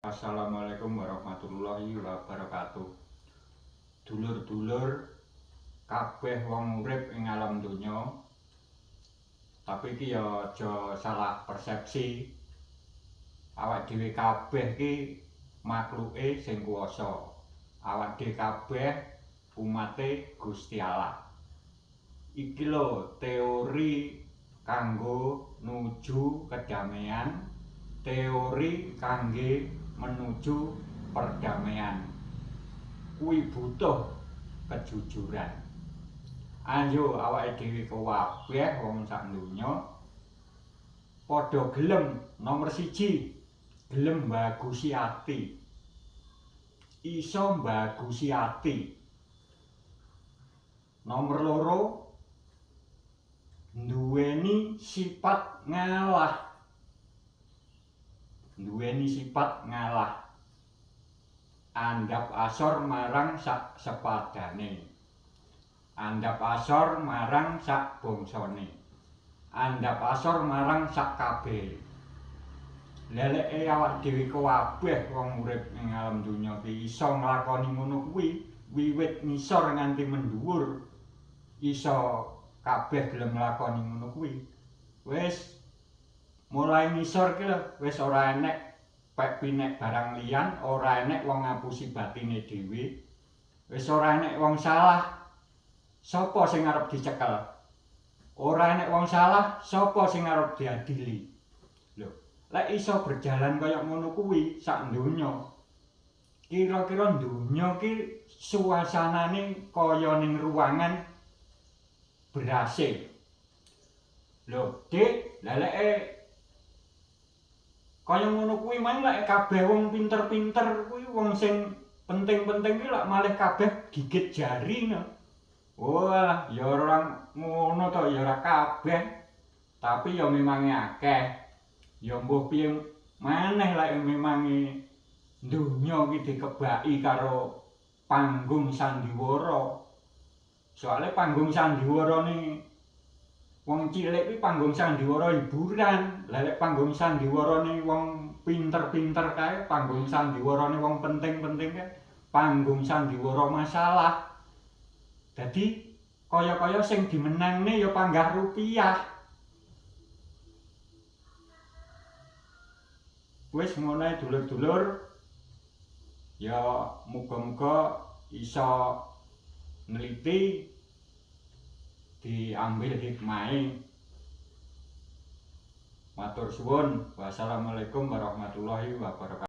Assalamualaikum warahmatullahi wabarakatuh. Dulur-dulur kabeh wong urip ing alam donya. Tapi iki ya aja salah persepsi. Awak dhewe kabeh iki makhluke sing kuwasa. Awak dhewe kabeh umate Gusti Allah. Iki lho teori kanggo nuju kedamaian, teori kangge menuju perdamaian. Kuwi butuh kejujuran. Ayo awake dhewe kabeh wong sak donya padha gelem nomor 1, gelem bagusi ati. Iso mbagusi ati. Nomor 2, duweni sifat ngalah. Duweni sifat ngalah. Andhap asor marang sak sepadane. Andhap asor marang sak bangsane. Andhap asor marang sak kabeh. Leleke awak dhewe kabeh wong urip ing alam donya iki iso nglakoni ngono kuwi, wiwit ngisor nganti mendhuwur iso kabeh gelem nglakoni ngono kuwi. Wis mulai ngisor ki lho wis ora enek pek pinek barang liyan, ora enek wong ngapusi batine dhewe. Wis ora enek wong salah, sapa sing arep dicekel? Ora enek wong salah, sapa sing arep diadili? Lho, lek iso berjalan kaya ngono kuwi sak donya, kira-kira donya ki suasanane kaya ning ruangan berase. Lho, Dik, lha lek kaya ngono kuwi mang lek kabeh wong pinter-pinter kuwi wong sing penting-penting kuwi lak malih kabeh gigit jari no. Wah, ya ora ngono to, ya ora kabeh. Tapi ya memange akeh. Ya mbuh piye maneh lek memange donya iki dikebaki karo panggung sandiwara. Soale panggung sandiwarane wong cilik kuwi panggung sandiwara hiburan. Lah lek panggung sandiwarane wong pinter-pinter kae, panggung sandiwarane wong penting-penting kae, panggung sandiwara masalah. Dadi kaya-kaya sing dimenangne ya panggah rupiah. Wis ngono ae dulur-dulur. Ya muga-muga iso neliti, diambil hikmahe. Matur suwun. Wassalamualaikum warahmatullahi wabarakatuh.